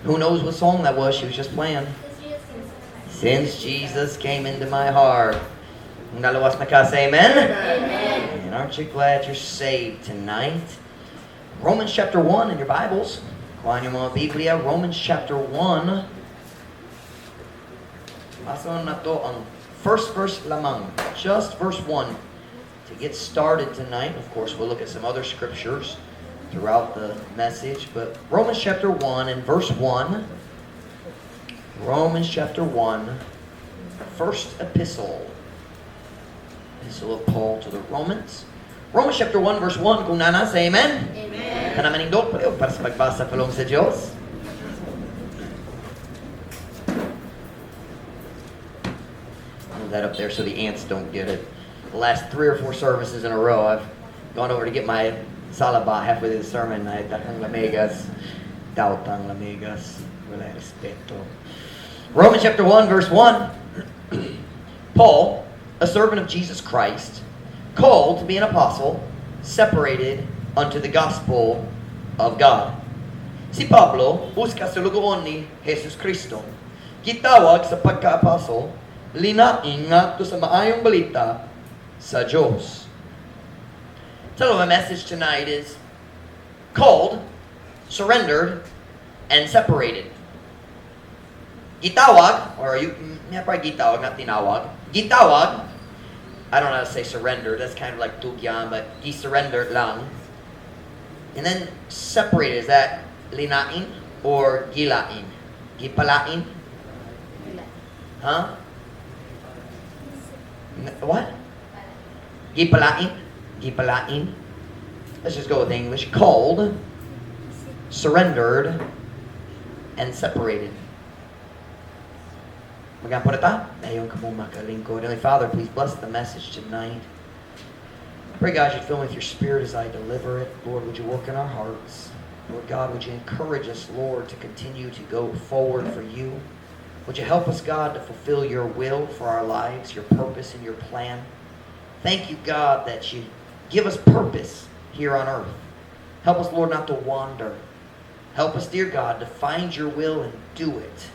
Who knows what song that was she was just playing? "Since Jesus Came Into My Heart." Naluwas na ka, say amen. Amen. And aren't you glad you're saved tonight? Romans chapter 1 in your Bibles. Kuha niyo mga Biblia, Romans chapter 1. Basahon nato ang first verse lamang. Just verse 1 to get started tonight. Of course, we'll look at some other scriptures throughout the message. But Romans chapter 1 and verse 1. Romans chapter 1, first epistle. Epistle of Paul to the Romans. Romans chapter 1, verse 1. Kung naa na, say amen. Amen. Kana manindot, palihog para sa pagbasa pulong sa Diyos. Move that up there so the ants don't get it. The last three or four services in a row, I've gone over to get my salaba halfway through the sermon. I daghang lamegas. Daotang lamegas. Wala respeto. Romans chapter 1, verse 1. "Paul, a servant of Jesus Christ, called to be an apostle, separated unto the gospel of God." Si Pablo, usa ka sulugoon ni Jesus Kristo. Gitawag sa pagka-apostle, linain ngadto sa maayong balita sa Diyos. The title of my message tonight is "Called, Surrendered, and Separated." Gitawag, or you, yeah, probably gitawag, not tinawag. Gitawag, I don't know how to say surrender, that's kind of like tugyan, but gi-surrendered lang. And then separated, is that linain or gilain? Gipalain? Huh? What? Gipalain? Gipalain? Let's just go with English. Called, surrendered, and separated. Mag-ampo na ta? Dayon kamo makalingkod. Heavenly Father, please bless the message tonight. Pray, God, you'd fill me with your Spirit as I deliver it. Lord, would you work in our hearts? Lord God, would you encourage us, Lord, to continue to go forward for you? Would you help us, God, to fulfill your will for our lives, your purpose and your plan? Thank you, God, that you give us purpose here on earth. Help us, Lord, not to wander. Help us, dear God, to find your will and do it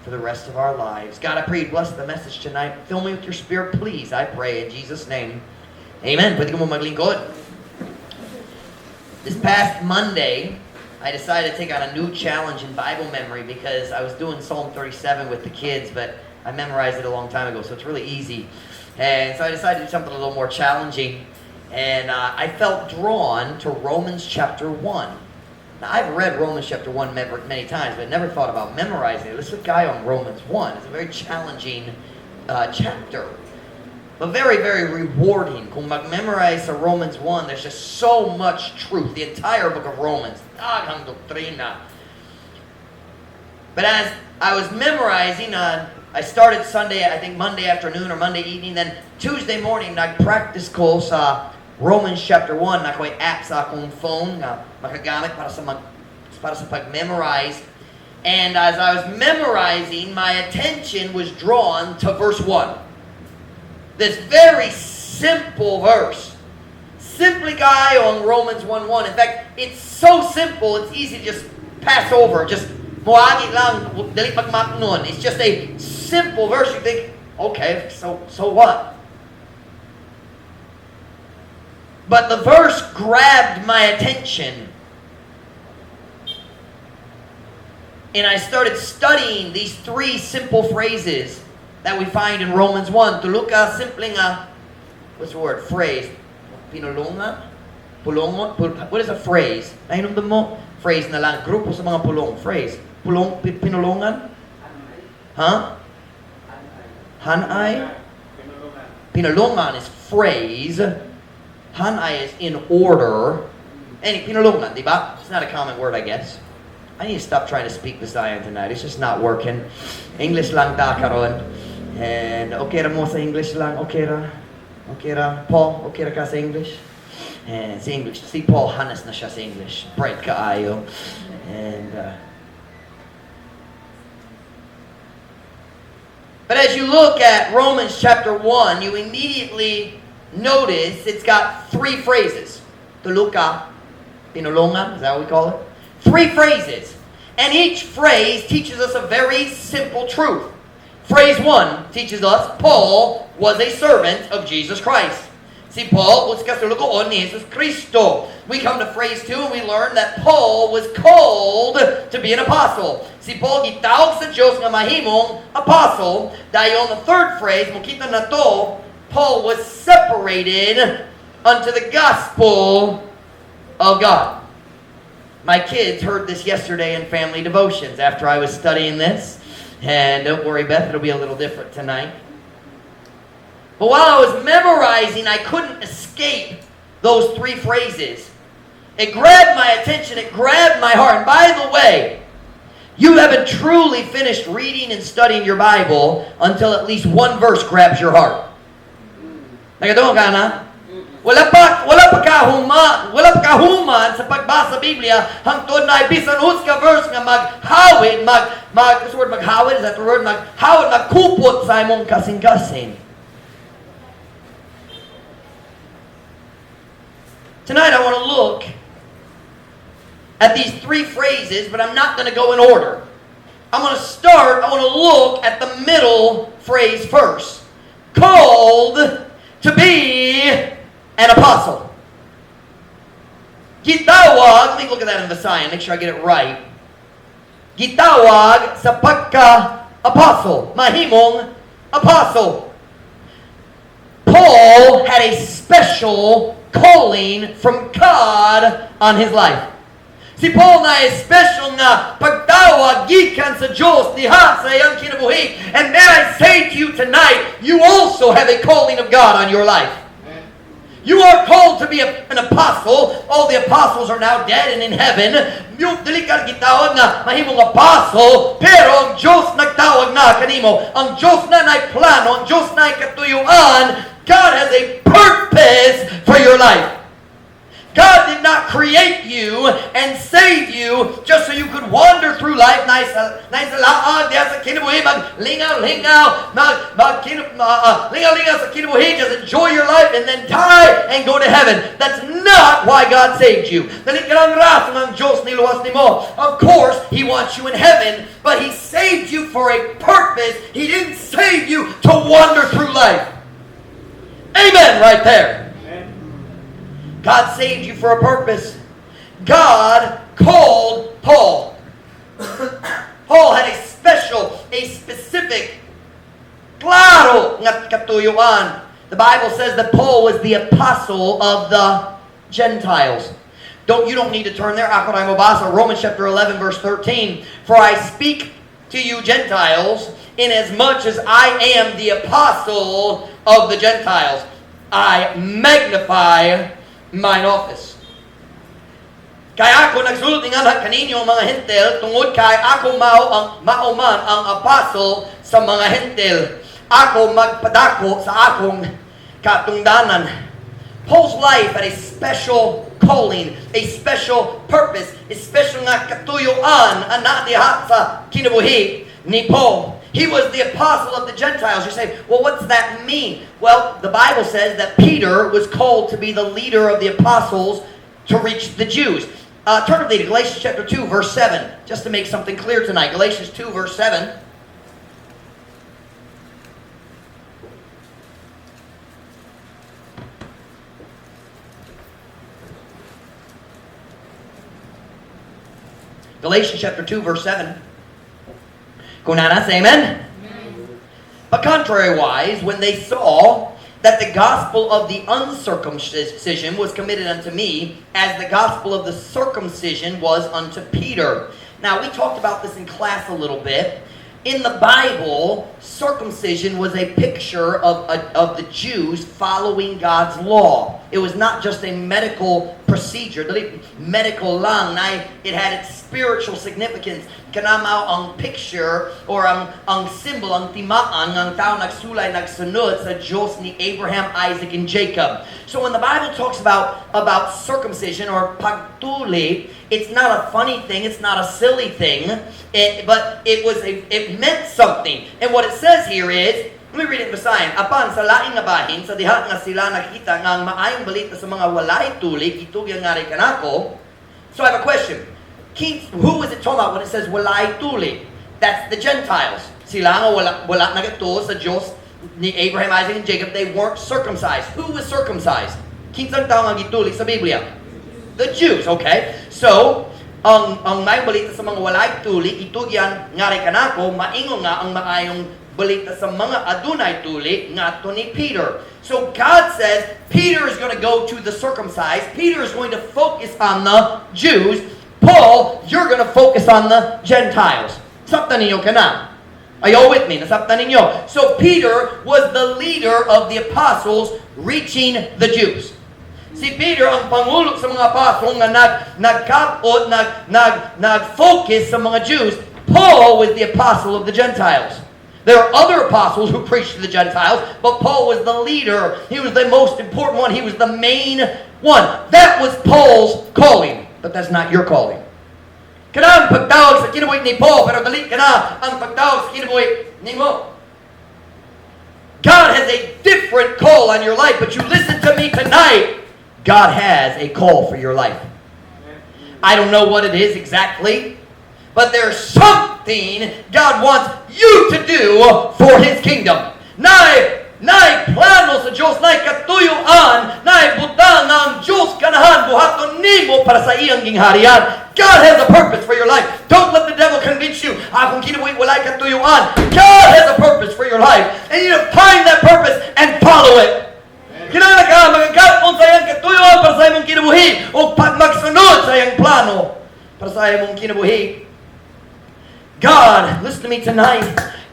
for the rest of our lives. God, I pray you bless the message tonight. Fill me with your Spirit, please, I pray in Jesus' name. Amen. Pwede kamo maglingkod. This past Monday, I decided to take on a new challenge in Bible memory because I was doing Psalm 37 with the kids, but I memorized it a long time ago, so it's really easy. And so I decided to do something a little more challenging. And I felt drawn to Romans chapter 1. Now, I've read Romans chapter 1 many times, but never thought about memorizing it. Let's look guy on Romans 1. It's a very challenging chapter, but very, very rewarding. Kung mag-memorize sa Romans 1, there's just so much truth. The entire book of Romans, daghang doktrina. But as I was memorizing, I started Sunday, I think Monday afternoon or Monday evening. Then Tuesday morning, nag-practice ko sa Romans chapter 1. Naa ko'y app sa akong phone nga makagamit para sa pag-memorize. And as I was memorizing, my attention was drawn to verse 1. This very simple verse. Simple kaayo ang Romans 1:1. In fact, it's so simple, it's easy to just pass over. Just moagi lang, dali pagmatnon. It's just a simple verse. You think, "Okay, so what?" But the verse grabbed my attention. And I started studying these three simple phrases that we find in Romans 1. Tulo ka simple nga, what's the word? Phrase. Pinulungan? Pulungon? What is a phrase? Nahinumdum mo? Phrase na lang. Grupo sa mga pulong. Phrase. Pulong, pinulungan? Huh? Hanay? Pinulungan is phrase. Hanay is in order. Any pinulungan, di ba? It's not a common word, I guess. I need to stop trying to speak Visayan tonight. It's just not working. English lang ta karon. And okay ra mo sa English lang? Okay ra? Okay ra? Paul, okay ra ka sa English? And sa English. Si Paul, hanas na siya sa English. Bright kaayo. And, but as you look at Romans chapter 1, you immediately notice it's got three phrases. Tulo ka, pinulungan, is that what we call it? Three phrases. And each phrase teaches us a very simple truth. Phrase 1 teaches us Paul was a servant of Jesus Christ. Si Paul was kasulugoon ni Jesus Cristo. We come to phrase 2 and we learn that Paul was called to be an apostle. Si Paul gitawag sa Diyos nga mahimong apostle. Dayon, the third phrase, mokita nato, Paul was separated unto the gospel of God. My kids heard this yesterday in family devotions after I was studying this. And don't worry, Beth, it'll be a little different tonight. But while I was memorizing, I couldn't escape those three phrases. It grabbed my attention, it grabbed my heart. And by the way, you haven't truly finished reading and studying your Bible until at least one verse grabs your heart. Nakatuon ka na? Wala pa kahuman sa pagbasa sa Biblia hangtod na bisan usa ka verse nga maghawid, mag mag this word maghawid, is that the word? Maghawid, magkupot sa imong kasing-kasing. Tonight I want to look at these three phrases, but I'm not going to go in order. I want to look at the middle phrase first. Called to be an apostle. Gitawag, let me look at that in Visayan, make sure I get it right. Gitawag sa pagka-apostle, mahimong apostle. Paul had a special calling from God on his life. Si Paul na special nga pagtawag gikan sa Diyos diha sa iyang kinabuhi. And may I say to you tonight, you also have a calling of God on your life. You are called to be an apostle. All the apostles are now dead and in heaven. Yung dili ka gitawag nga mahimong apostle, pero ang Diyos nagtawag na kanimo. Ang Diyos na nay plano, ang Diyos na katuyuan. God has a purpose for your life. God did not create you and save you just so you could wander through life nice nice laag diha sa kinabuhi, maglingaw-lingaw, mag mag lingaw-lingaw sa kinabuhi, just enjoy your life and then die and go to heaven. That's not why God saved you. Dili kanang rason ang Diyos niluwas nimo. Of course, He wants you in heaven, but He saved you for a purpose. He didn't save you to wander through life. Amen right there. God saved you for a purpose. God called Paul. Paul had a special, a specific, klaro nga katuyuan. The Bible says that Paul was the apostle of the Gentiles. Don't you don't need to turn there. Ako na mobasa. Romans chapter 11 verse 13. "For I speak to you Gentiles, inasmuch as I am the apostle of the Gentiles. I magnify mine office." Kay ako nagsulti nganha kaninyo mga Hentil tungod kay ako mao man ang apostle sa mga Hentil. Ako magpadako sa akong katungdanan. Paul's life had a special calling, a special purpose, a special nga katuyuan ana diha sa kinabuhi ni Paul. He was the apostle of the Gentiles. You say, "Well, what's that mean?" Well, the Bible says that Peter was called to be the leader of the apostles to reach the Jews. Turn with me to Galatians chapter 2, verse 7, just to make something clear tonight. Galatians 2, verse 7. Galatians chapter 2, verse 7. Kung naa na, say amen. Amen. "But contrariwise, when they saw that the gospel of the uncircumcision was committed unto me, as the gospel of the circumcision was unto Peter." Now, we talked about this in class a little bit. In the Bible, circumcision was a picture of the Jews following God's law. It was not just a medical procedure, dili medical lang, na it had its spiritual significance. Kana mao ang picture or ang symbol, ang timaan ng tao nagsulay, nagsunod sa Diyos ni Abraham, Isaac, and Jacob. So when the Bible talks about circumcision or pagtuli, it's not a funny thing, it's not a silly thing, but it meant something. And what it says here is, let me read it in Visayan. "Apan sa laing nga bahin, sa diha nga sila nakita nga ang maayong balita sa mga walay tuli, gitugyan ngari kanako." So I have a question. Who is it talking about when it says walay tuli? That's the Gentiles. Sila nga wala nagatuo sa Diyos ni Abraham, Isaac, and Jacob. They weren't circumcised. Who was circumcised? Kinsang tao nga gituli sa Biblia? The Jews, okay? So, ang maayong balita sa mga walay tuli, itugyan ngari kanako, maingon nga ang maayong balita sa mga adunay tuli ngadto ni Peter. So God says Peter is going to go to the circumcised. Peter is going to focus on the Jews. Paul, you're going to focus on the Gentiles. Sabtan ninyo kana. Are you all with me? Nasabtan ninyo. So Peter was the leader of the apostles reaching the Jews. Si Peter ang pangulo sa mga apostol nga nagkapot, nag-focus sa mga Jews. Paul was the apostle of the Gentiles. There are other apostles who preached to the Gentiles, but Paul was the leader. He was the most important one. He was the main one. That was Paul's calling, but that's not your calling. Kana ang pagtawag sa kinabuhi ni Paul, pero dili kana ang pagtawag sa kinabuhi nimo. God has a different call on your life, but you listen to me tonight. God has a call for your life. I don't know what it is exactly, but there's something God wants you to do for His kingdom. Naay plano sa Diyos, naay katuyuan, naay butang ang Diyos ganahan buhaton nimo para sa iyang gingharian. God has a purpose for your life. Don't let the devil convince you, "Akong kinabuhi walay katuyuan." God has a purpose for your life. And you need to find that purpose and follow it. Kinahanglan ka makakaton sa iyang katuyuan para sa imong kinabuhi o pag magsunod sa iyang plano para sa imong kinabuhi. God, listen to me tonight.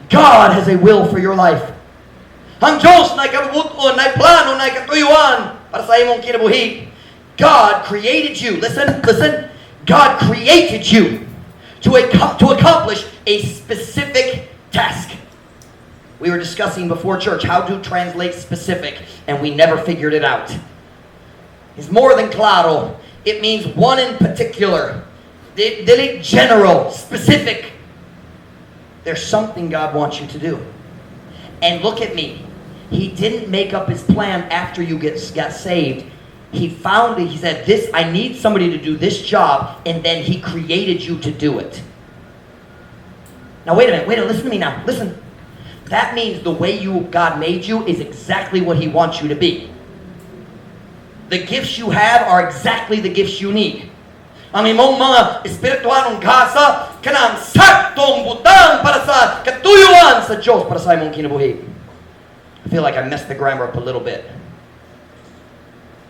God has a will for your life. Ang Diyos naay kabubut-on, naay plano, naay katuyuan para sa imong kinabuhi. God created you. Listen, listen. God created you to accomplish a specific task. We were discussing before church how to translate "specific," and we never figured it out. It's more than claro. It means one in particular. Dili general, specific. There's something God wants you to do. And look at me. He didn't make up his plan after you got saved. He found it. He said, "This, I need somebody to do this job," and then he created you to do it. Now wait a minute, wait a minute, listen to me now. Listen. That means the way you God made you is exactly what he wants you to be. The gifts you have are exactly the gifts you need. Ang imong mga espiritualong gasa kanang saktong butang para sa katuyuan sa Diyos para sa imong kinabuhi. I feel like I messed the grammar up a little bit.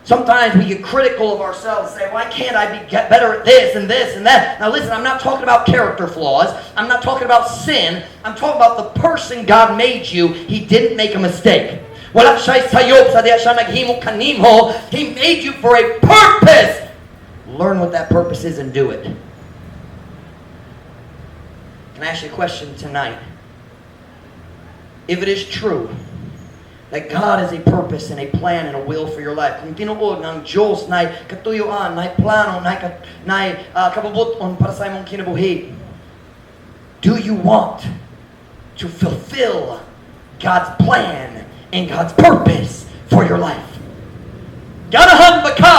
Sometimes we get critical of ourselves and say, "Why can't I get better at this and this and that?" Now listen, I'm not talking about character flaws. I'm not talking about sin. I'm talking about the person God made you. He didn't make a mistake. Wala siya'y sayop sa diha siya naghimo kanimo. He made you for a purpose. Learn what that purpose is and do it. Can I ask you a question tonight? If it is true that God has a purpose and a plan and a will for your life, kung tinuod nga ang Diyos naay katuyuan, naay plano, naay kabubut-on para sa imong kinabuhi, do you want to fulfill God's plan and God's purpose for your life? Ganahan ba ka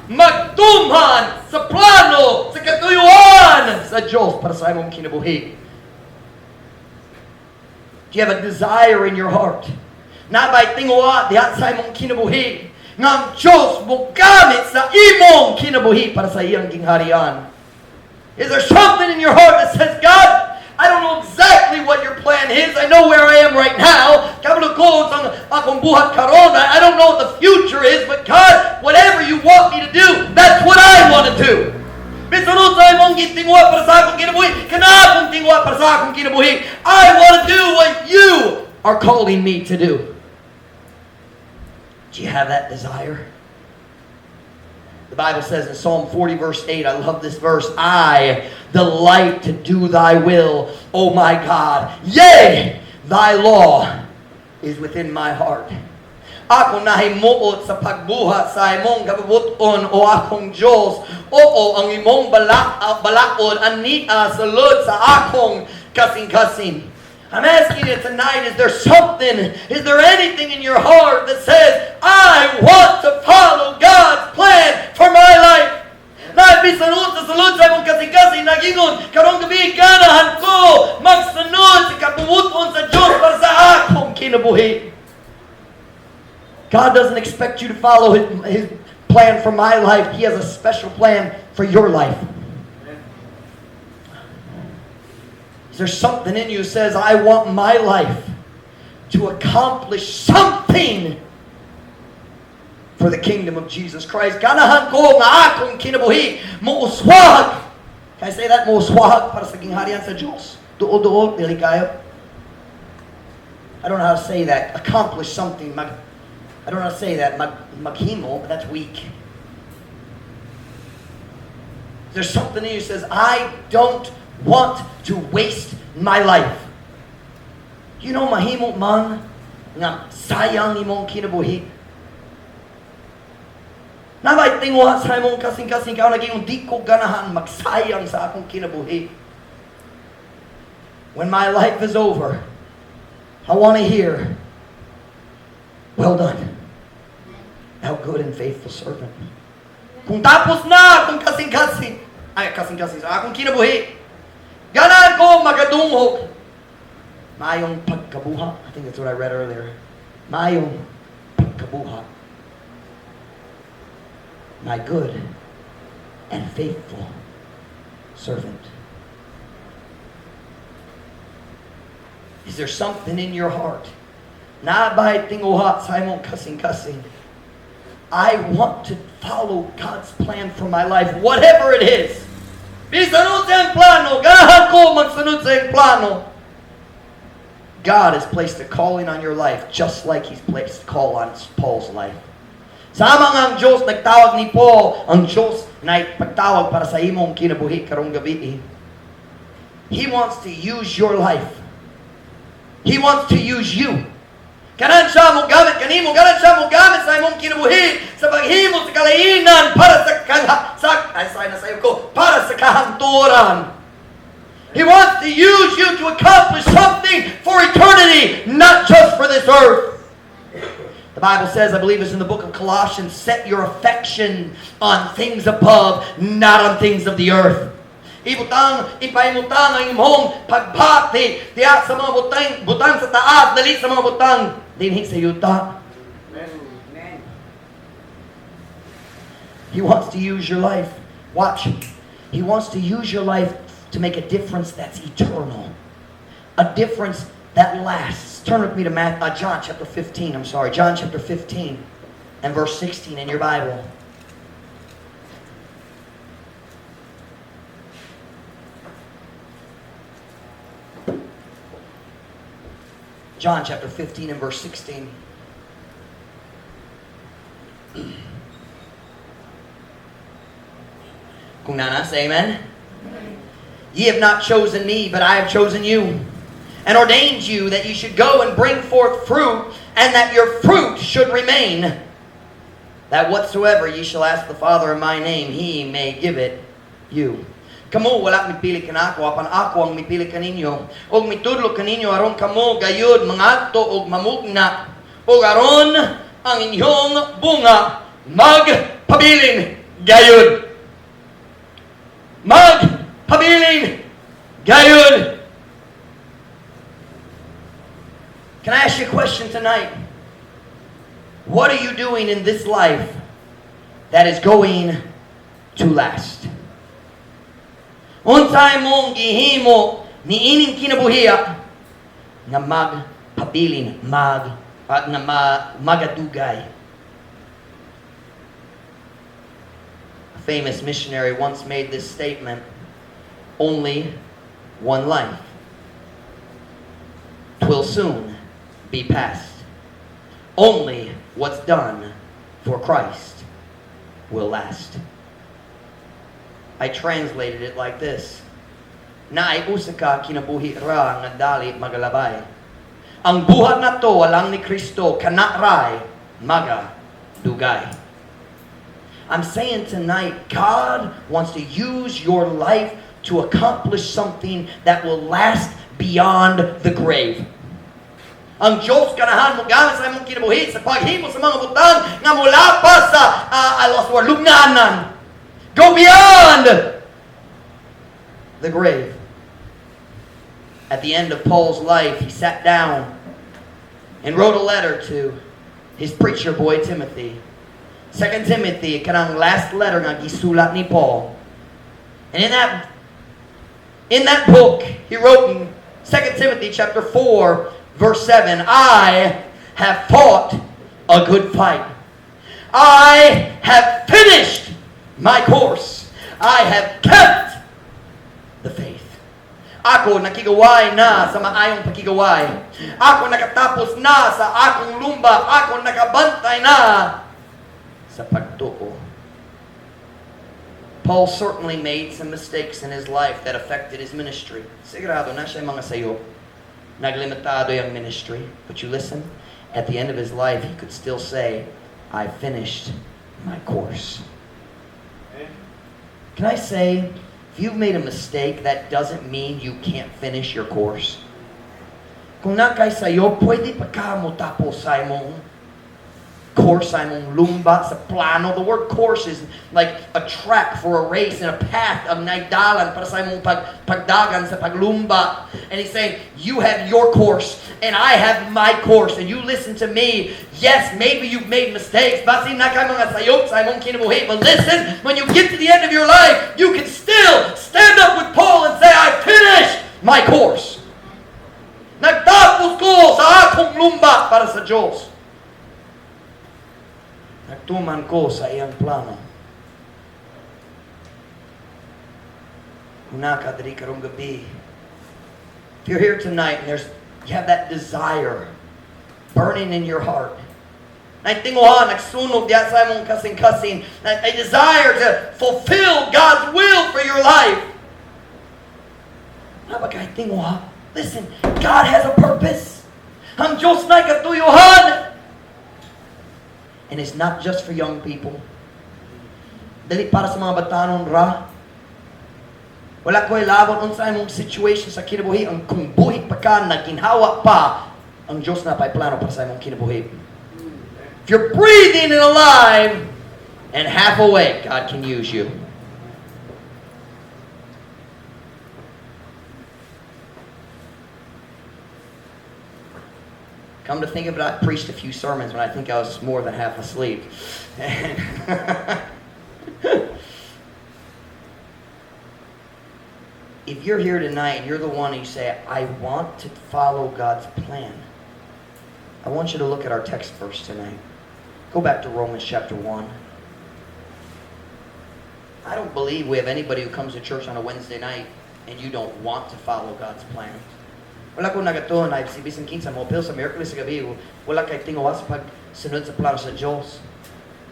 magtuman sa plano, sa katuyuan sa Diyos para sa imong kinabuhi? Do you have a desire in your heart? Naa bay tinguha diha sa imong kinabuhi nga ang Diyos mogamit sa imong kinabuhi para sa iyang gingharian? Is there something in your heart that says, "God, I don't know exactly what your plan is. I know where I am right now. Kabalo ko sa akong buhat karon. I don't know what the future is, but God, whatever you want me to do, that's what I want to do. Bisan unsa imong gitinguha para sa akong kinabuhi, kana akong tinguha para sa akong kinabuhi. I want to do what you are calling me to do." Do you have that desire? The Bible says in Psalm 40, verse 8, I love this verse, "I delight to do thy will, O my God. Yea, thy law is within my heart." Ako nahimuot sa pagbuhat sa imong kabubut-on, o akong Diyos. Oo, ang imong balaod ania sulod sa akong kasing-kasing. I'm asking you tonight, is there something, is there anything in your heart that says, "I want to follow God's plan for my life"? Naay life bisan unsa sulod sa imong kasing-kasing nagingon, karong gabi ganahan ko magsunod sa kabubut-on sa Diyos para sa akong kinabuhi. God doesn't expect you to follow His plan for my life. He has a special plan for your life. Is there something in you says, "I want my life to accomplish something for the kingdom of Jesus Christ"? Ganahan ko nga akong kinabuhi muuswag. Can I say that? Muuswag para sa gingharian sa Diyos. Duol-duol, dili kayo. I don't know how to say that. Accomplish something. I don't know how to say that. Maghimo, but that's weak. There's something in you says, "I don't want to waste my life." Mahimo man nga sayang imong kinabuhi. Naa bay tinguha sa imong kasing-kasing ka naging di ko ganahan magsayang sa akong kinabuhi. When my life is over, I want to hear, "Well done, thou good and faithful servant." Kung tapos na akong kasing-kasing, ay kasing-kasing sa akong kinabuhi, ganahan ko makadungog. "Maayong pagkabuhat." I think that's what I read earlier. "Maayong pagkabuhat, my good and faithful servant." Is there something in your heart? Naa bay tinguha sa imong kasing-kasing, "I want to follow God's plan for my life, whatever it is. Bisan unsa ang plano, ganahan ko magsunod sa iyang plano." God has placed a calling on your life just like He's placed a call on Paul's life. Sama nga ang Diyos nagtawag ni Paul, ang Diyos na pagtawag para sa imong kinabuhi karong gabi. He wants to use your life. He wants to use you. Ganahan siya mo gamit kanimo, ganahan siya mo gamit sa imong kinabuhi, sa paghimo sa kalainan para sa kangha, sa ay sorry na sayo ko, para sa kahangturan. He wants to use you to accomplish something for eternity, not just for this earth. The Bible says, I believe it's in the book of Colossians, "Set your affection on things above, not on things of the earth." Ibutang, ipahimutang ang imong pagbati diya sa mga butang, butang sa taas, dili sa mga butang dinhi sa yuta. Amen. He wants to use your life. Watch. He wants to use your life to make a difference that's eternal. A difference that lasts. Turn with me to John chapter 15. I'm sorry. John chapter 15 and verse 16 in your Bible. John chapter 15 and verse 16. Kung naa na, say amen. "Ye have not chosen me, but I have chosen you, and ordained you that you should go and bring forth fruit, and that your fruit should remain, that whatsoever ye shall ask the Father in my name, he may give it you. Kamo wala mipili kanako, apan ako ang mipili kaninyo ug mitudlo kaninyo aron kamo gayud mangadto og mamugna ug aron ang inyong bunga magpabilin gayud." Magpabilin gayud. Can I ask you a question tonight? What are you doing in this life that is going to last? Unsay mong gihimo niining kinabuhiya nga magpabilin mag at nga magadugay? A famous missionary once made this statement: "Only one life. 'Twill soon be past. Only what's done for Christ will last." I translated it like this: Naay usa ka kinabuhi ra nga dali magalabay. Ang buhat nato alang ni Kristo kana ray maga dugay. I'm saying tonight, God wants to use your life to accomplish something that will last beyond the grave. Ang Diyos ganahan mo gamit sa imong kinabuhi sa paghimo sa mga butang nga mulapas sa I lost the word, lubnganan. Go beyond the grave. At the end of Paul's life, he sat down and wrote a letter to his preacher boy Timothy. 2 Timothy, kanang last letter nga gisulat ni Paul. And in that book, he wrote in 2 Timothy chapter 4, verse 7, "I have fought a good fight. I have finished my course. I have kept the faith." Ako nakigaway na sa maayong pakigaway. Ako nakatapos na sa akong lumba. Ako nakabantay na sa pagtuo. Paul certainly made some mistakes in his life that affected his ministry. Sigurado naa siya'y mga sayop. Naglimitado yung ministry. But you listen, at the end of his life, he could still say, "I finished my course." Can I say, if you've made a mistake, that doesn't mean you can't finish your course. Kung naa kay sayop, pwede pa ka mo tapos sa imong course, sa imong lumba, sa plano. The word "course" is like a track for a race and a path of nagdalan para sa imong pagdagan sa paglumba. And he's saying, "You have your course, and I have my course, and you listen to me." Yes, maybe you've made mistakes. Basin naa kay mga sayop sa imong kinabuhi. But listen, when you get to the end of your life, you can still stand up with Paul and say, "I finished my course. Nagtapos ko sa akong lumba para sa Diyos. Nagtuman ko sa iyang plano." Kung naa ka diri karong gabi, if you're here tonight and you have that desire burning in your heart, naay tinguha, nagsunog diya sa imong kasing-kasing, a desire to fulfill God's will for your life. Naa ba kay tinguha? Listen, God has a purpose. Ang Diyos naay katuyuhan. And it's not just for young people. Dili para sa mga batanon ra. Wala ko hilabot unsa imong situation sa kinabuhi, ang kung buhi pa ka, naginhawa pa, ang Diyos naa pa'y plano para sa imong kinabuhi. If you're breathing and alive and half awake, God can use you. Come to think of it, I preached a few sermons when I think I was more than half asleep. If you're here tonight and you're the one and you say, "I want to follow God's plan," I want you to look at our text verse tonight. Go back to Romans chapter 1. I don't believe we have anybody who comes to church on a Wednesday night and you don't want to follow God's plan. Wala ko nagatuon na si bisan kinsa mo apil sa Miyerkules sa gabi, wala kay tinguha sa pagsunod sa plano sa Diyos.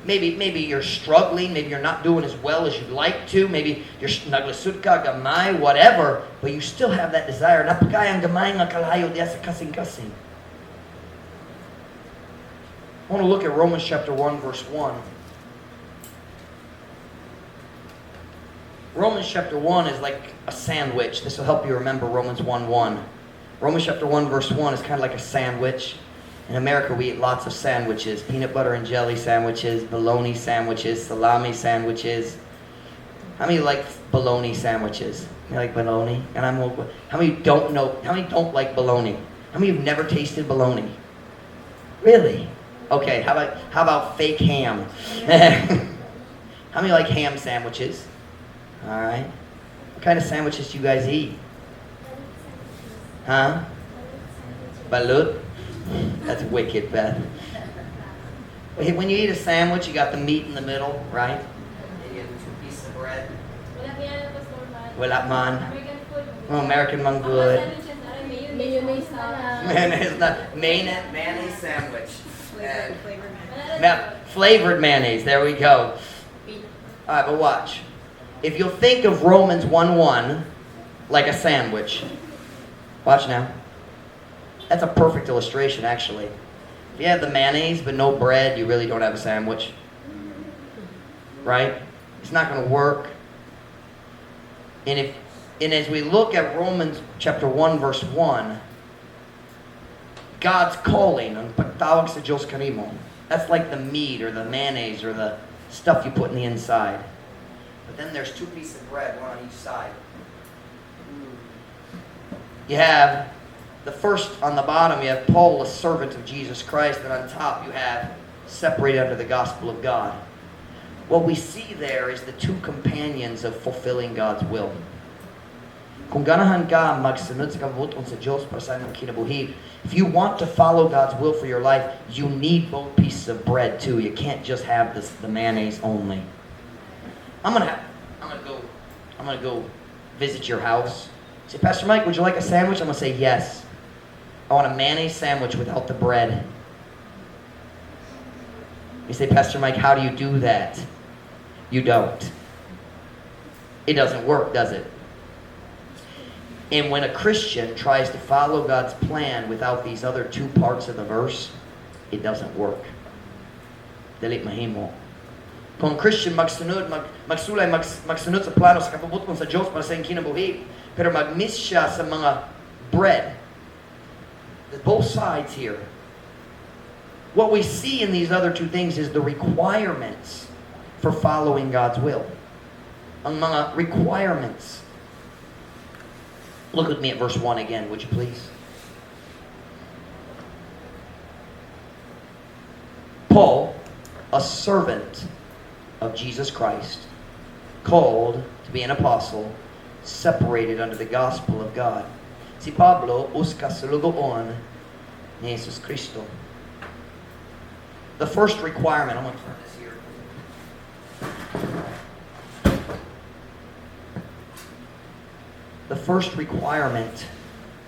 Maybe you're struggling, maybe you're not doing as well as you'd like to, maybe you're naglisod ka gamay, whatever, but you still have that desire. Naa pa kay ang gamay nga kalayo diya sa kasing-kasing. I want to look at Romans chapter 1, verse 1. Romans chapter 1 is like a sandwich. This will help you remember Romans 1:1. Romans chapter 1, verse 1 is kind of like a sandwich. In America, we eat lots of sandwiches. Peanut butter and jelly sandwiches, bologna sandwiches, salami sandwiches. How many like bologna sandwiches? You like bologna? And I'm how many don't know? How many don't like bologna? How many have never tasted bologna? Really? Okay, how about fake ham? How many like ham sandwiches? All right. What kind of sandwiches do you guys eat? Huh? Balut? That's wicked, Beth. When you eat a sandwich, you got the meat in the middle, right? And you have two pieces of bread. Wala man. American food. Oh, American man good. Ang mga sandwiches, aray, mayonnaise na lang. Mayonnaise, not mayonnaise sandwich. Flavored, flavored mayonnaise. Flavored mayonnaise. There we go. All right, but watch. If you'll think of Romans 1:1 like a sandwich, watch now. That's a perfect illustration, actually. If you have the mayonnaise but no bread, you really don't have a sandwich. Right? It's not going to work. And as we look at Romans chapter 1 verse 1, God's calling, ang pagtawag sa Diyos kanimo, that's like the meat or the mayonnaise or the stuff you put in the inside. But then there's two pieces of bread, one on each side. You have the first on the bottom, you have Paul, a servant of Jesus Christ, and on top you have separated under the gospel of God. What we see there is the two companions of fulfilling God's will. Kung ganahan ka magsunod sa kabubut-on sa Diyos para sa imong kinabuhi, if you want to follow God's will for your life, you need both pieces of bread too. You can't just have the mayonnaise only. I'm gonna go visit your house. Say, "Pastor Mike, would you like a sandwich?" I'm gonna say, "Yes. I want a mayonnaise sandwich without the bread." You say, "Pastor Mike, how do you do that?" You don't. It doesn't work, does it? And when a Christian tries to follow God's plan without these other two parts of the verse, it doesn't work. Dili mahimo. Kung Christian magsunod, magsulay, magsunod sa plano sa kabubut-on sa Diyos para sa iyang kinabuhi, pero mag-miss siya sa mga bread. Both sides here. What we see in these other two things is the requirements for following God's will. Ang mga requirements. Look with me at verse 1 again, would you please? Paul, a servant of Jesus Christ, called to be an apostle, separated under the gospel of God. Si Pablo, usa ka sulugoon ni Jesus Cristo. The first requirement, I'm going to turn this here. The first requirement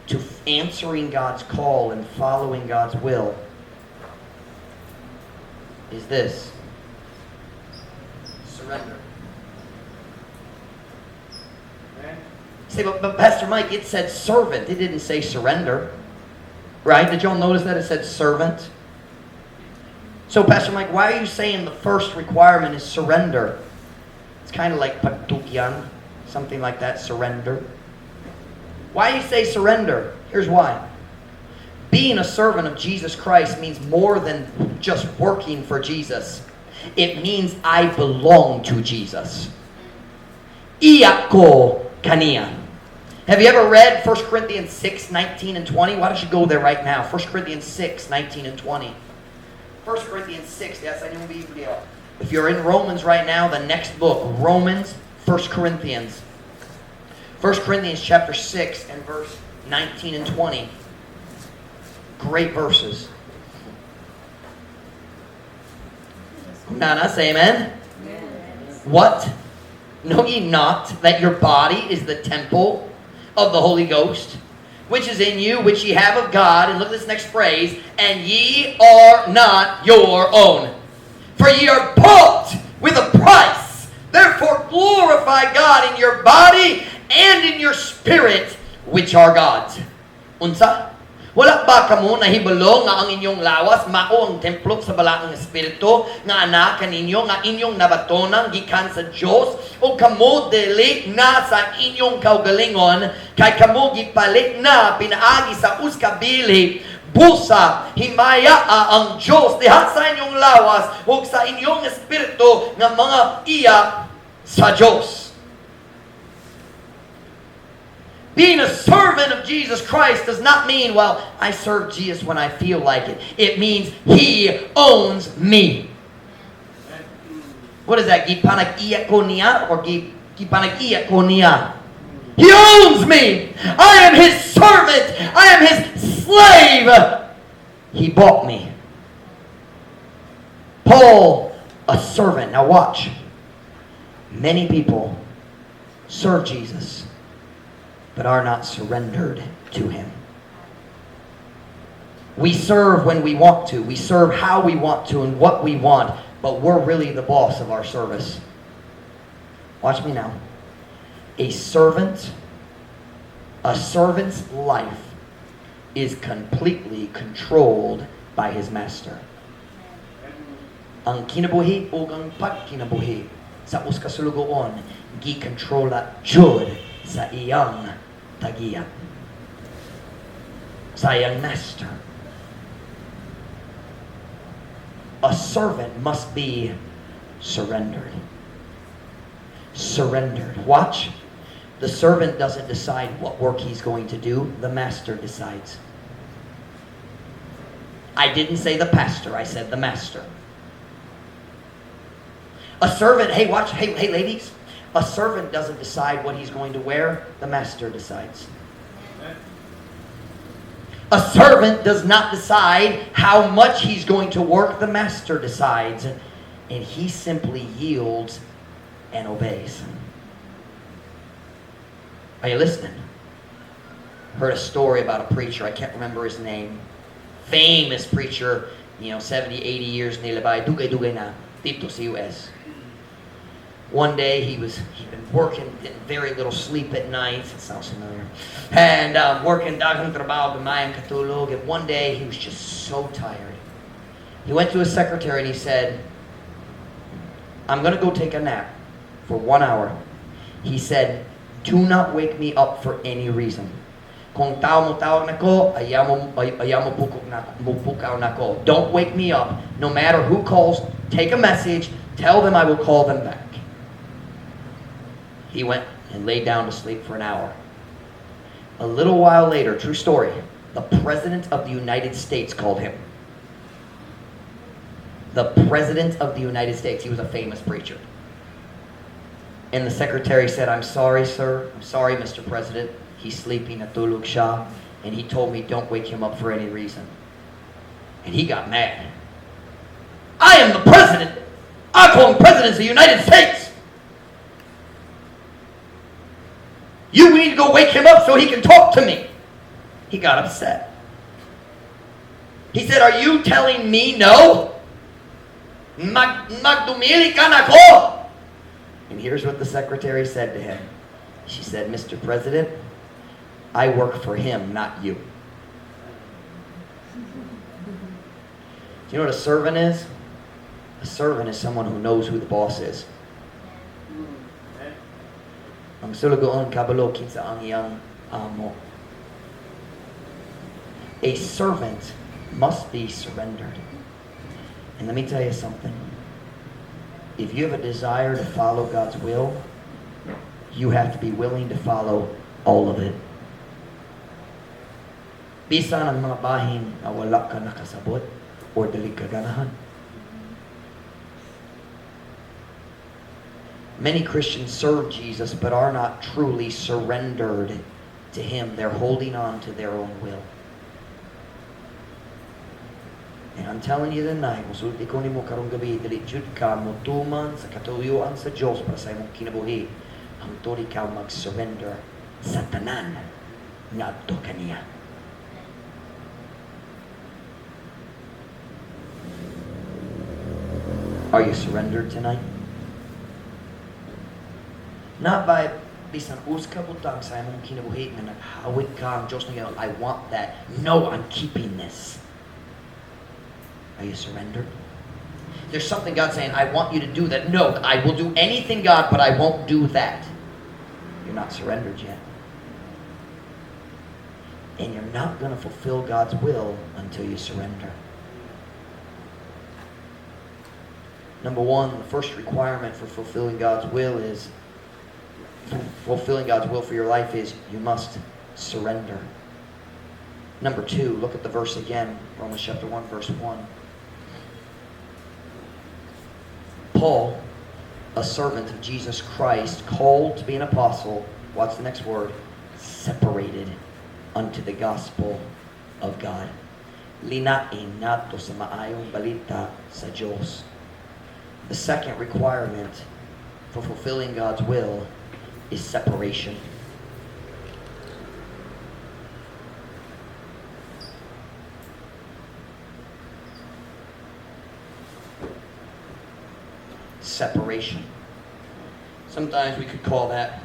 to answering God's call and following God's will is this: surrender. Say, but Pastor Mike, it said servant. It didn't say surrender. Right? Did y'all notice that it said servant? So, Pastor Mike, why are you saying the first requirement is surrender? It's kind of like pagtugyan, something like that, surrender. Why do you say surrender? Here's why. Being a servant of Jesus Christ means more than just working for Jesus. It means I belong to Jesus. Iya ko kaniya. Have you ever read 1 Corinthians 6, 19 and 20? Why don't you go there right now? 1 Corinthians 6, 19 and 20. 1 Corinthians 6, yes, I know Biblia. If you're in Romans right now, the next book, Romans, 1 Corinthians. 1 Corinthians chapter 6 and verse 19 and 20. Great verses. Nana, say amen. Amen. What? Know ye not that your body is the temple of the Holy Ghost, which is in you, which ye have of God? And look at this next phrase. And ye are not your own. For ye are bought with a price. Therefore glorify God in your body and in your spirit, which are God's. Unsa? Wala ba kamo nahibalo nga ang inyong lawas mao ang templo sa balaang espiritu nga anak kaninyo nga inyong nabatonan gikan sa Dios, o kamo dili na sa inyong kaugalingon, kay kamo gipalit na pinaagi sa usa ka bili? Busa himaya ang Dios diha sa inyong lawas ug sa inyong espiritu nga mga iya sa Dios. Being a servant of Jesus Christ does not mean, well, I serve Jesus when I feel like it. It means He owns me. What is that? Gipanag-iya ko niya or gipanag-iya ko niya? He owns me. I am His servant. I am His slave. He bought me. Paul, a servant. Now watch. Many people serve Jesus but are not surrendered to Him. We serve when we want to. We serve how we want to and what we want, but we're really the boss of our service. Watch me now. A servant's life is completely controlled by his master. Ang kinabuhi o ang pagkinabuhi sa usa ka sulugoon gikontrola jud sa iyang tagiya, sa iyang master. A servant must be surrendered. Surrendered. Watch. The servant doesn't decide what work he's going to do. The master decides. I didn't say the pastor. I said the master. A servant, hey, watch, hey, hey, ladies. A servant doesn't decide what he's going to wear. The master decides. A servant does not decide how much he's going to work. The master decides. And he simply yields and obeys. Are you listening? Heard a story about a preacher. I can't remember his name. Famous preacher, 70, 80 years nilabay. Dugay-dugay na dito sa US. One day he'd been working, getting very little sleep at night. It sounds familiar. And working daghang trabaho, gamayang katulog. And one day he was just so tired. He went to his secretary and he said, "I'm going to go take a nap for 1 hour." He said, "Do not wake me up for any reason. Kung tao mo tawag nako, ayaw mo pukok na, mo pukaw nako. Don't wake me up. No matter who calls, take a message. Tell them I will call them back." He went and laid down to sleep for an hour. A little while later, true story, the President of the United States called him. The President of the United States. He was a famous preacher. And the secretary said, "I'm sorry, sir. I'm sorry, Mr. President. He's sleeping, natulog siya. And he told me don't wake him up for any reason." And he got mad. "I am the president. Ako ang President of the United States. You need to go wake him up so he can talk to me." He got upset. He said, "Are you telling me no? Magdumili ka nako." And here's what the secretary said to him. She said, "Mr. President, I work for him, not you." Do you know what a servant is? A servant is someone who knows who the boss is. Ang sulugoon kabalo kinsa ang iyang amo. A servant must be surrendered. And let me tell you something. If you have a desire to follow God's will, you have to be willing to follow all of it. Bisan ang mga bahin na wala ka nakasabot or dili ka ganahan. Many Christians serve Jesus but are not truly surrendered to Him. They're holding on to their own will. And I'm telling you tonight, musulti ko nimo karong gabi, dili jud ka motuman sa katuyuan sa Dios para sa imong kinabuhi hangtod ikaw mag-surrender sa tanan ngadto kaniya. Are you surrendered tonight? Not by bisan usa ka butang sa imong kinabuhi nga naghawid ka ang Diyos nga, "I want that. No, I'm keeping this." Are you surrendered? There's something God's saying, "I want you to do that." "No, I will do anything, God, but I won't do that." You're not surrendered yet. And you're not going to fulfill God's will until you surrender. Number one, the first requirement for fulfilling God's will is, fulfilling God's will for your life is you must surrender. Number two, look at the verse again, Romans chapter 1, verse 1. Paul, a servant of Jesus Christ, called to be an apostle, watch the next word, separated unto the gospel of God. Linain nato sa maayong balita sa Diyos. The second requirement for fulfilling God's will is separation. Separation. Sometimes we could call that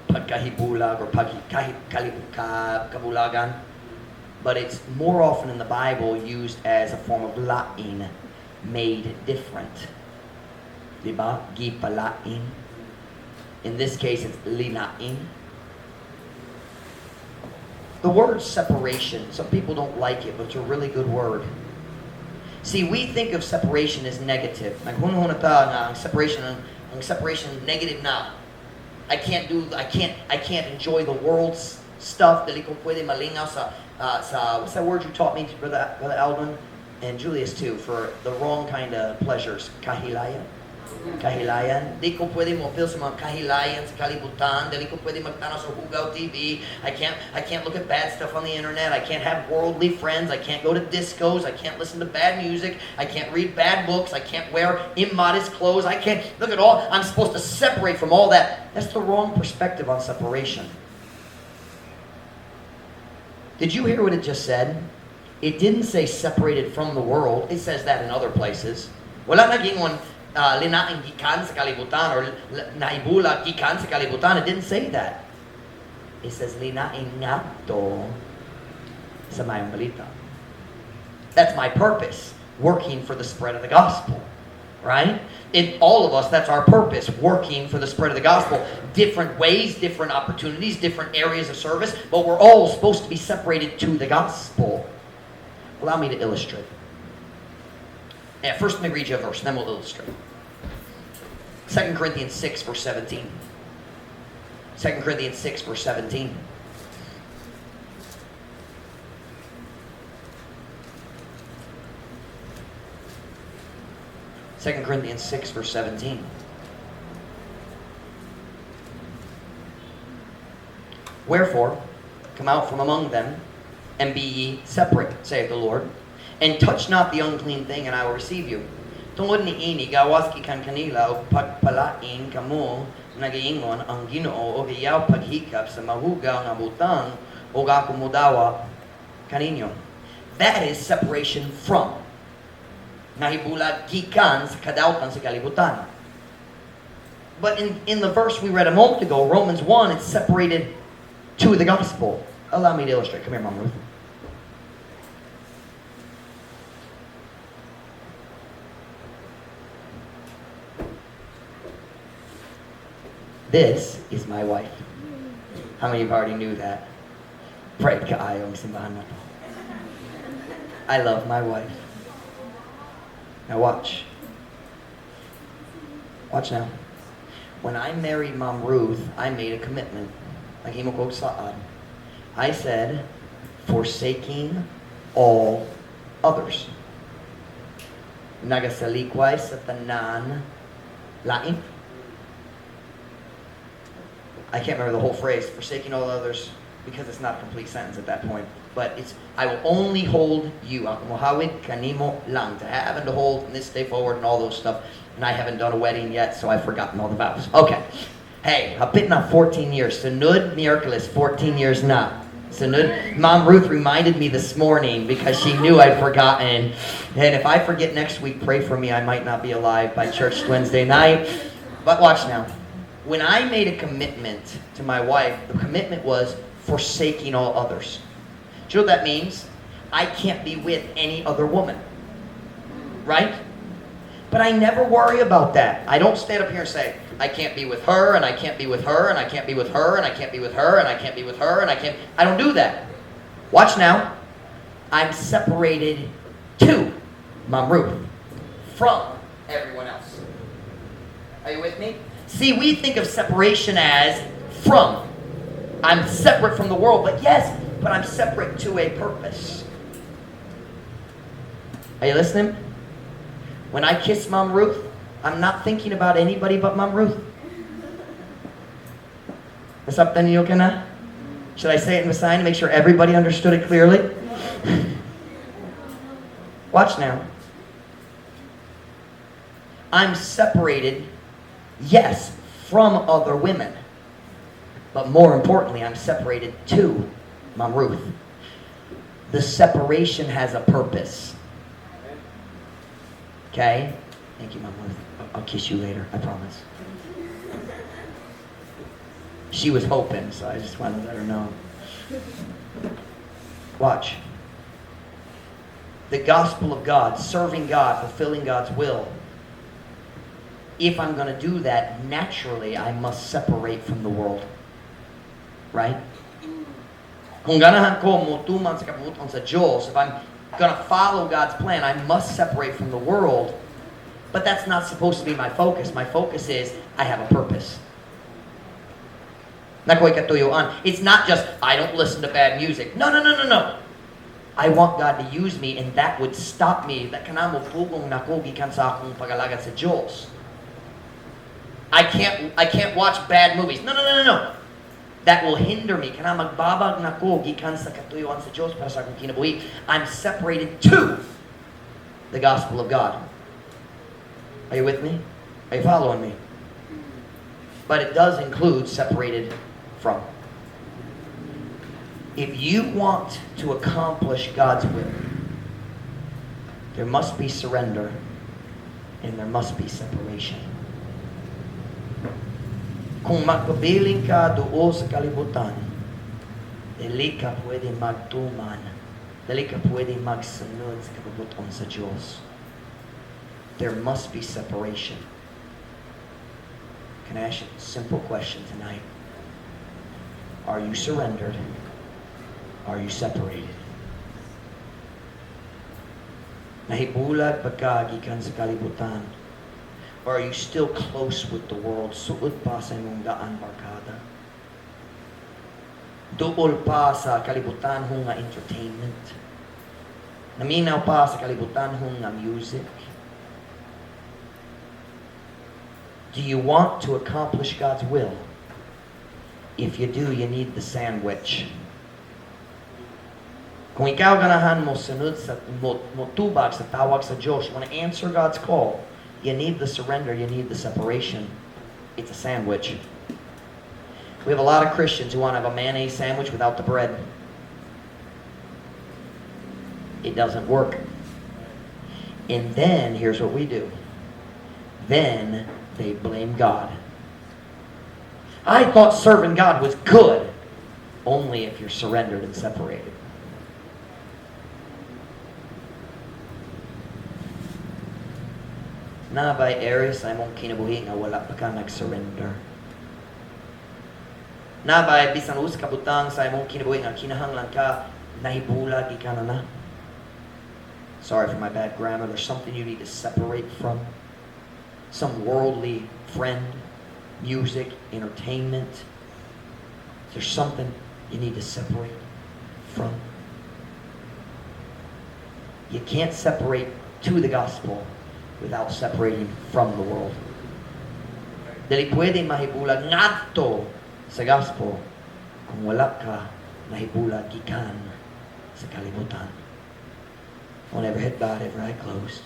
pagkahibulag or pagkabulagan, but it's more often in the Bible used as a form of lain, made different. Diba? Gipalain. In this case, it's linain. The word separation, some people don't like it, but it's a really good word. See, we think of separation as negative. Naghunhuna ta nga ang separation Ang separation, negative na. I can't enjoy the world's stuff. Dili ko pwede malingaw sa, what's that word you taught me, Brother Alvin? And Julius too, for the wrong kind of pleasures. Kahilayan. Kahilayan. Di ko pwede mo feel sa mga kahilayan sa kalibutan. Dili ko pwede magtanaw sa Hugaw TV. I can't look at bad stuff on the internet. I can't have worldly friends. I can't go to discos. I can't listen to bad music. I can't read bad books. I can't wear immodest clothes. I can't look at all. I'm supposed to separate from all that. That's the wrong perspective on separation. Did you hear what it just said? It didn't say separated from the world. It says that in other places. Wala nag-ingon linaing gikan sa kalibutan or naibulag gikan sa kalibutan. It didn't say that. It says linaing ngadto sa Maayong Balita. That's my purpose, working for the spread of the gospel. Right? In all of us, that's our purpose, working for the spread of the gospel. Different ways, different opportunities, different areas of service, but we're all supposed to be separated to the gospel. Allow me to illustrate. Yeah, first let me read you a verse, then we'll illustrate. 2 Corinthians 6, verse 17. 2 Corinthians 6, verse 17. 2 Corinthians 6, verse 17. "Wherefore, come out from among them, and be ye separate, saith the Lord, and touch not the unclean thing, and I will receive you. Tungod niini, gawas gikan kanila ug pagpalain kamo, nagaingon ang Ginoo, ug ayaw paghikap sa mahugaw nga butang ug ako modawa kaninyo." That is separation from. Nahibulag gikan sa kadautan sa kalibutan. But in the verse we read a moment ago, Romans 1, it's separated to the gospel. Allow me to illustrate. Come here, Mom Ruth. This is my wife. How many of you already knew that? Pride kaayo ang simbahan na to. I love my wife. Now watch. Watch now. When I married Mom Ruth, I made a commitment. Naghimo ko og saad. I said, "Forsaking all others." Nagasalikway sa tanan lain. I can't remember the whole phrase, "forsaking all others," because it's not a complete sentence at that point. But it's, "I will only hold you. Ako mohawid kanimo lang." To have and to hold from this day forward and all those stuff. And I haven't done a wedding yet, so I've forgotten all the vows. Okay. Hey, hapit na 14 years. Sunod Miyerkules, 14 years na. Sunod, Mom Ruth reminded me this morning because she knew I'd forgotten. And if I forget next week, pray for me. I might not be alive by church Wednesday night. But watch now. When I made a commitment to my wife, the commitment was forsaking all others. Do you know what that means? I can't be with any other woman. Right? But I never worry about that. I don't stand up here and say, "I can't be with her, and I can't be with her, and I can't be with her, and I can't be with her, and I can't be with her, and I can't." I don't do that. Watch now. I'm separated to Mom Ruth from everyone else. Are you with me? See, we think of separation as from. I'm separate from the world, but yes, but I'm separate to a purpose. Are you listening? When I kiss Mom Ruth, I'm not thinking about anybody but Mom Ruth. Nasabtan niyo kana? Should I say it in the sign to make sure everybody understood it clearly? Watch now. I'm separated, yes, from other women. But more importantly, I'm separated to Mom Ruth. The separation has a purpose. Okay? Thank you, Mom Ruth. I'll kiss you later, I promise. She was hoping, so I just wanted to let her know. Watch. The gospel of God, serving God, fulfilling God's will. If I'm going to do that, naturally, I must separate from the world. Right? Kung ganahan ko motuman sa kabubut-on sa Diyos, if I'm going to follow God's plan, I must separate from the world. But that's not supposed to be my focus. My focus is I have a purpose. Naa ko'y katuyuan. It's not just I don't listen to bad music. No. I want God to use me, and that would stop me. That kana mo pugong nako gikan sa akong pagalagad sa Diyos. I can't watch bad movies. No. That will hinder me. Kana magbabag nako gikan sa katuyuan sa Diyos para sa akong kinabuhi. I'm separated to the gospel of God. Are you with me? Are you following me? But it does include separated from. If you want to accomplish God's will, there must be surrender and there must be separation. Kung magpabilin ka duol sa kalibutan, dili ka pwede magtuman, dili ka pwede magsunod sa kabubut-on sa Diyos. There must be separation. Can I ask you a simple question tonight? Are you surrendered? Are you separated? Nahibulag ba ka gikan sa kalibutan? Or are you still close with the world? Suod pa sa imong daan barkada? Duol pa sa kalibutan nga entertainment? Naminaw pa sa kalibutan nga music? Do you want to accomplish God's will? If you do, you need the sandwich. Kung ikaw ganahan mo sunod sa mo tubag sa tawag sa Diyos, you want to answer God's call, you need the surrender, you need the separation. It's a sandwich. We have a lot of Christians who want to have a mayonnaise sandwich without the bread. It doesn't work. And then, here's what we do. Then they blame God. I thought serving God was good. Only if you're surrendered and separated. Naa bay area sa imong kinabuhi nga wala pa ka nag-surrender? Naa bay bisan usa ka butang sa imong kinabuhi nga kinahanglan ka nahibulag gikan ana? Sorry for my bad grammar. There's something you need to separate from. Some worldly friend, music, entertainment. There's something you need to separate from. You can't separate to the gospel without separating from the world. Dili pwede mahibulag ngadto sa gospel kung wala ka nahibulag gikan sa kalibutan. On every head bowed, every eye closed.